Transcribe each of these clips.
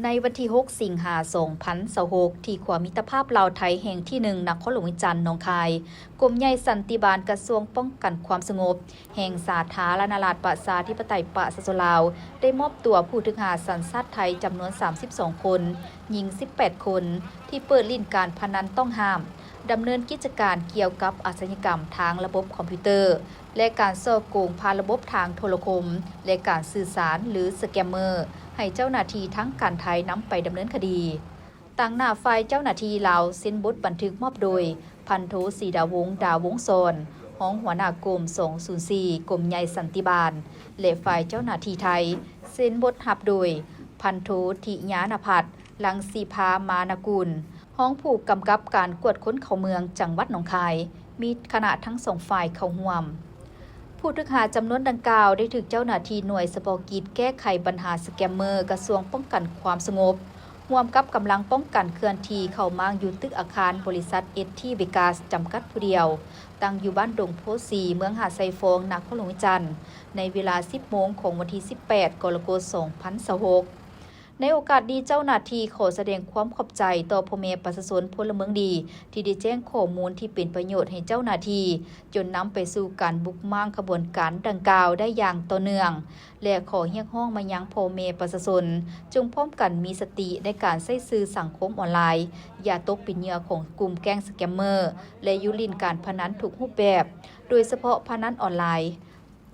ໃນວັນທີຫົກ ສິງຫາ ສອງພັນຊາວຫົກ ທີ່ຂົວມິດຕະພາບລາວ-ໄທແຫ່ງທີໜຶ່ງ ນະຄອນຫຼວງວຽງຈັນ ໜອງຄາຍ, ກົມໃຫຍ່ສັນຕິບານ ກະຊວງປ້ອງກັນຄວາມສະຫງົບ ແຫ່ງສາທາລະນະລັດ ປະຊາທິປະໄຕ ປະຊາຊົນລາວ ໄດ້ມອບຕົວຜູ້ຖືກຫາສັນຊາດໄທ ຈຳນວນສາມສິບສອງຄົນ, ຍິງສິບແປດຄົນ ທີ່ເປີດຫຼິ້ນການພະນັນຕ້ອງຫ້າມ, ດຳເນີນກິດຈະການກ່ຽວກັບອາຊະຍາກຳທາງລະບົບຄອມພິວເຕີ ແລະ ການສໍ້ໂກງຜ່ານລະບົບທາງໂທລະຄົມ ແລະ ການສື່ສານ ຫຼື ສະແກມເມີ ໃຫ້ເຈົ້າໜ້າທີ່ທາງການໄທນຳໄປດຳເນີນຄະດີ. ຕາງໜ້າຝ່າຍເຈົ້າໜ້າທີ່ລາວ ເຊັນບົດບັນທຶກມອບໂດຍ ພັນໂທ ສີດາວົງ ດາວົງສອນ ຮອງຫົວໜ້າກົມສອງສູນສີ່ ກົມໃຫຍ່ສັນຕິບານ ແລະ ຝ່າຍເຈົ້າໜ້າທີ່ໄທ ເຊັນບົດຮັບໂດຍ ພັນໂທ ທິຍານະພັດ ລັງສີພາມານະກຸນ ຮອງຜູ້ກຳກັບການກວດຄົນເຂົ້າເມືອງ ຈັງຫວັດໜອງຄາຍ, ມີຄະນະທັງສອງຝ່າຍເຂົ້າຮ່ວມ. ຜູ້ຖືກຫາຈຳນວນດັ່ງກ່າວ ໄດ້ຖືກເຈົ້າໜ້າທີ່ໜ່ວຍສະເພາະກິດແກ້ໄຂບັນຫາສະແກມເມີ ກະຊວງປ້ອງກັນຄວາມສະຫງົບ ຮ່ວມກັບກຳລັງປ້ອງກັນເຄື່ອນທີ່ເຂົ້າມາຢູ່ຕຶກອາຄານບໍລິສັດ ເອສທີ ເວກາສ ຈຳກັດຜູ້ດຽວ, ຕັ້ງຢູ່ບ້ານດົງໂພສີ ເມືອງຫາດຊາຍຟອງ ນະຄອນຫຼວງວຽງຈັນ ໃນເວລາສິບໂມງຂອງວັນທີສິບແປດ ກໍລະກົດ ສອງພັນຊາວຫົກ. ໃນໂອກາດນີ້ ເຈົ້າໜ້າທີ່ຂໍສະແດງຄວາມຂອບໃຈຕໍ່ພໍ່ແມ່ປະຊາຊົນພົນລະເມືອງດີ ທີ່ໄດ້ແຈ້ງຂໍ້ມູນທີ່ເປັນປະໂຫຍດໃຫ້ເຈົ້າໜ້າທີ່, ຈົນນຳໄປສູ່ການບຸກມ້າງຂະບວນການດັ່ງກ່າວໄດ້ຢ່າງຕໍ່ເນື່ອງ ແລະ ຂໍຮຽກຮ້ອງມາຍັງພໍ່ແມ່ປະຊາຊົນ ຈົ່ງພ້ອມກັນມີສະຕິໃນການໃຊ້ສື່ສັງຄົມອອນລາຍ, ຢ່າຕົກເປັນເຫຍື່ອຂອງກຸ່ມແກ້ງສະແກມເມີ ແລະ ຢູ່ຫຼິ້ນການພະນັນທຸກຮູບແບບ, ໂດຍສະເພາະພະນັນອອນລາຍ.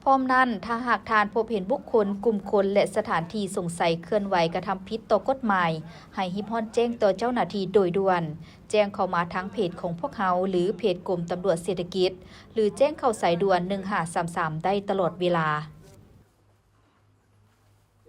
ພ້ອມນັ້ນ, ຖ້າຫາກທ່ານພົບເຫັນບຸກຄົນ, ກຸ່ມຄົນ ແລະ ສະຖານທີ່ສົງໄສເຄື່ອນໄຫວກະທຳຜິດຕໍ່ກົດໝາຍ, ໃຫ້ຮີບຮ້ອນແຈ້ງຕໍ່ເຈົ້າໜ້າທີ່ໂດຍດ່ວນ, ແຈ້ງເຂົ້າມາທາງເພຈຂອງພວກເຮົາ ຫຼື ເພຈກົມຕຳຫຼວດເສດຖະກິດ ຫຼື ແຈ້ງເຂົ້າສາຍດ່ວນ ໜຶ່ງຫ້າສາມສາມ ໄດ້ຕະຫຼອດເວລາ.